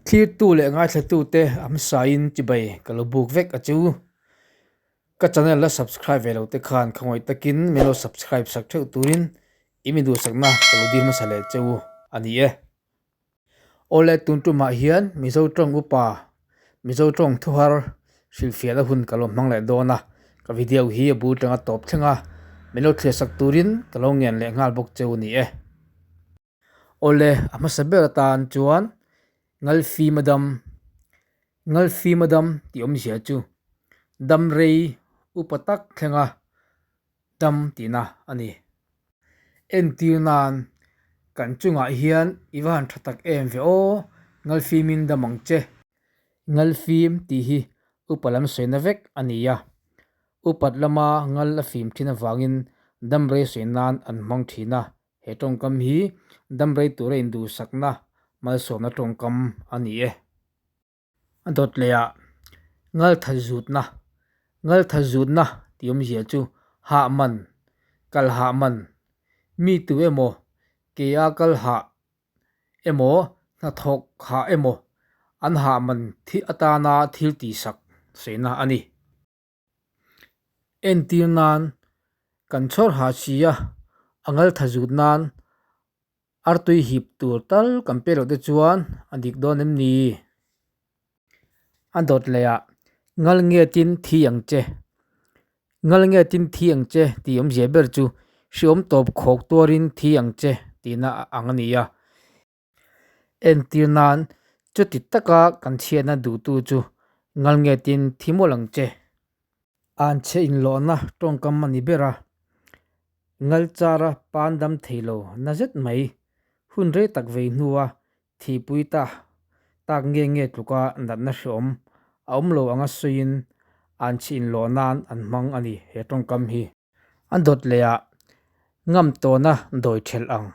Thlirtu leh ngaithlatute a hmasain chibai ka lo buk vek a chu. Ka channel la subscribe ve lo te khan khawngaih takin min lo subscribe sak theuh turin i mi duhsakna ka lo dil hmasa leh che u a ni e. Awle tun tumah hian Mizo tawng upa Mizo tawng thuhar hrilhfiahna hun ka lo hmang leh dawn a, ka video hi a bul tanga tawp thleng a, min lo thliah sak turin ka lo ngen leh nghal bawk che u ni e. Awle a hmasa ber atan chuan Ngalfima dam, Ngalfima dam tih awmzia chu dam rei upa tak thlenga dam tihna a ni. Entir nan kan chungah hian i va han tha tak em ve aw, Ngalfimin dam ang che. Ngalfim tih hi upa lam sawina vek a ni a, upat lama ngal a fim thin avangin dam rei sawi nan an hmang thin a, He tawngkam hi dam rei tura induhsakna malsawmna tawngkam a ni e. A dawt leh ah ngaltha zutna, ngaltha zutna tih awmzia chu hah man, kal hah man, mi tu emaw ke a kal hah emaw hnathawk hah emaw an hah man atana thil tihsak sawina a ni. Entir nan kan chhawr ha si a, a ngal tha zut nan artui hip tur tal kan pe loh te chuan a dik dawn em ni? A dawt leh ah ngal nge tin thi ang che, ngal nge tin thi ang che tih awmzia ber chu hriawm tawp khawk tuarin thi ang che tihna ang a ni a. Entir nan chuti taka kan chhiatna duhtu chu ngal ngetin thi mawlh ang che. An chhe inlawhna tawngkam a ni ber a, ngal chara pan dam thei lo na zet mai. Hun rei tak vei hnua thihpui ta tak nge nge tluka natna hreawm a awm lo anga sawiin an chhe inlawh nan an hmang a ni he tawngkam hi. A dawt leh ah ngam tawna dawi thelh ang,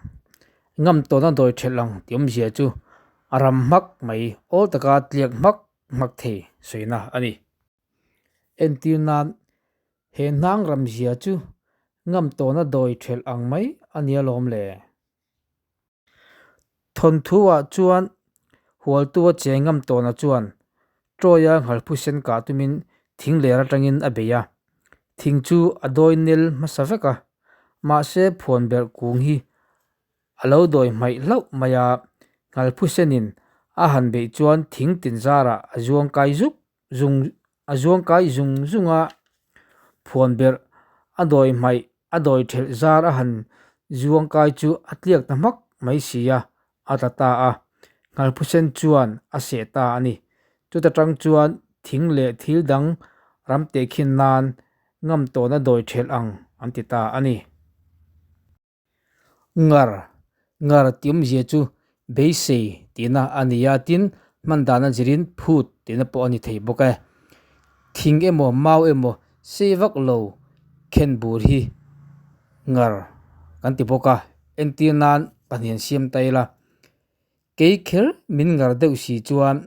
ngam tawna dawi thelh ang tih awmzia chu a ram hmak mai awl taka tliak hmak hmak thei sawina a ni. Entir nan he hnang ramzia chu ngam tawna dawi thelh ang mai a nia lawm le. Thawnthu-ah chuan Hualtu a che ngam tawhna chuan Troy-a nghalphusen kah tumin thing ler atangin a bei a, thing chu a dawi nel hmasa vek a, mahse phuan berh kung hi a lo dawi hmaih hlauh mai a, nghalphusenin a han beih chuan thing tin zarah a zuang kai zuk zung a zuang kai zung zung a, phuan berh a dawi hmaih a dawi thelh zar a han zuang kai chu a tliak ta hmak mai si a, a tla ta a, Nghalphusen chuan a seh ta a ni. Chuta tang chuan thing leh thil dang ram tehkhin nan ngam tawhna dawi thelh ang an ti ta a ni. Ngar, ngar tih awmzia chu beisei tihna a ni a, tin hman dan a zirin phut tihna pawh a ni thei bawk e. Thing emaw mau emaw sei vak lo khen bur hi ngar kan ti bawk a, entir nan pahnih an siam ta ila. Kei kher min ngar deuh si chuan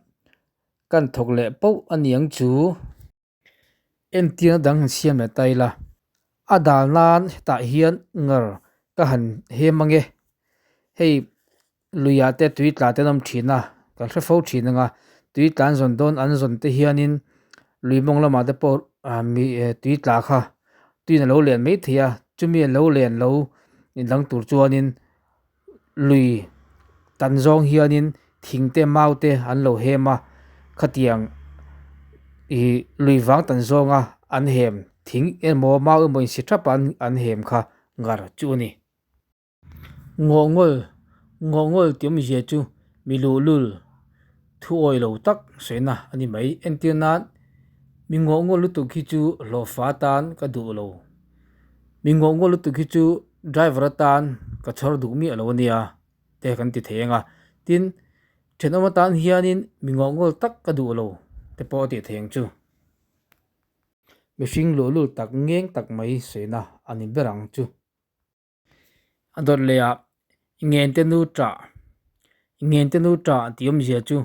kan thawk leh poh a niang chu. Entirna dang han siam leh ta ila, a dal nan hetah hian ngar ka han hem ang e. Hei luiah te tui tla te an awm thin a, kan hre fo thin ang a, tui tla an zawn dawn an zawn te hianin lui mawng lamah te pawh ah mi tui tla kha tuiin a lo len mai thei a, chumi a lo len lo indang tur chuanin Lui tan zawng hianin thing te mau te an lo hem a, khatiang ih lui vang tan zawnga an hem thing emaw mau emaw insi thap a an hem kha ngar chu a ni. Ngawhngawl, Ngawhngawl tih awmzia chu mi luhlul thu awi lo tak sawina a ni mai. Entir nan mi ngawhngawl lutuk hi chu hlawhfa atan ka duh lo. Mi ngawhngawl lutuk hi chu driver atan ka chhawr duh miah lo a nia te kan ti thei ang a, tin thenawm atan hianin mi ngawhngawl tak ka duh lo te pawh a tih thei ang chu. Mihring luhlul tak ngeng tak mai sawina a ni ber ang chu. A dawt leh ah ngente nu tah ngente nu tah tih awmzia chu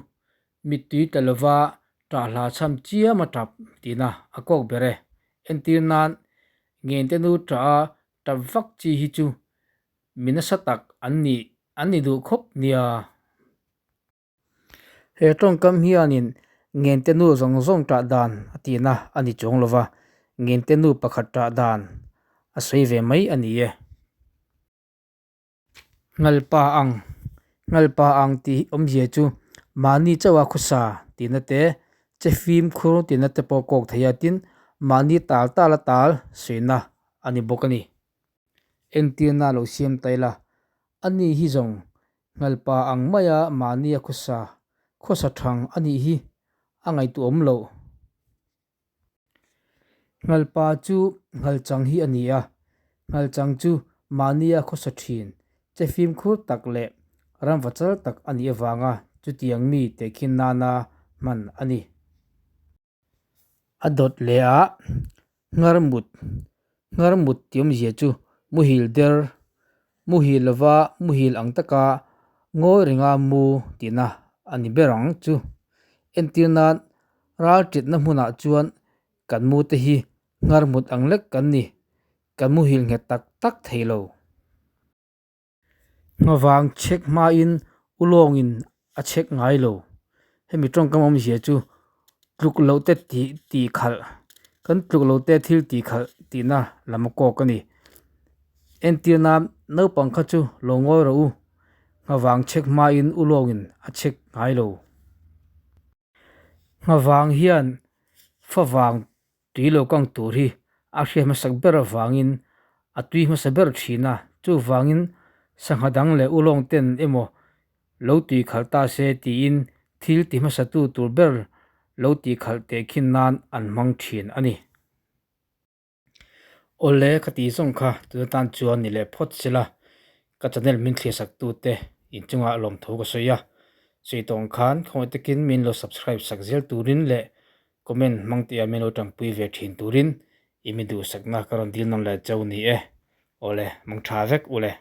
mittui tla lova tah hla chham chiam a tap tihna a kawk ber e. Entir nan ngente nu tah a tap vak chi hi chu mi nasa tak an nih an ni duh khawp nia. He tawngkam hianin Ngente nu zawng zawng ṭah dan a tihna a ni chuang lo va, Ngente nu pakhat ṭah dan a sawi ve mai a ni e. Ngalpa ang, Ngalpa ang tih awmzia chu mahni chauha khawsa tihna te, che fimkhur tihna te pawh kawk thei a, tin mahni tal tala tal sawina a ni bawk a ni. Entirna lo siam ta ila, ani hi zawng Ngalpa ang maia mahnia khawsa khawsa thang a nih hi a ngaihtuahawm loh. Ngalpa chu ngalchang hi a ni a, ngalchang chu mahnia khawsa thin che fimkhur tak leh ramva chal tak a nih avanga chutiang mi tehkhin nana hman a ni. A dawt leh ah nghar mut, nghar mut tih awmzia chu muhil der, muhil lova muhil ang taka ngawi renga mu tihna a ni ber ang chu. Entir nan ral titna hmunah chuan kan mu te hi nghar mut ang lek kan ni, kan muhil nghet tak tak thei lo. Nghavang chhek hmain ulawngin a chhek ngai lo. Hemi tawngkam awmzia chu tluk loh te tih tih khalh, kan tluk loh te thil tih khalh tihna lam a kawk a ni. Entir nan naupang kha chu lo ngawi rawh u, nghavang chhek hmain ulawngin a chhek ngai lo. Nghavang hian favang Tui lo kang tur hi a hria hmasak ber avangin a tui hmasa ber thin a, chuvangin sangha dang leh ulawng ten emaw lo tui khalh ta se tiin thil ti hmasatu tur ber lo tih khalh teh khin nan an hmang thin a ni. Awle ka tih zawng kha tuna tan chuan ni leh phawt sela ka channel min thliahsak tute inchungah lawmthu ka sawi a, sawi tawng khan khawngaih takin min lo subscribe sak zel turin leh Comment hmang tih ah min lo tanpui ve thin turin i mi duhsakna ka rawn dil nawn leh cheu ni e. Awle, mang tha vek ule.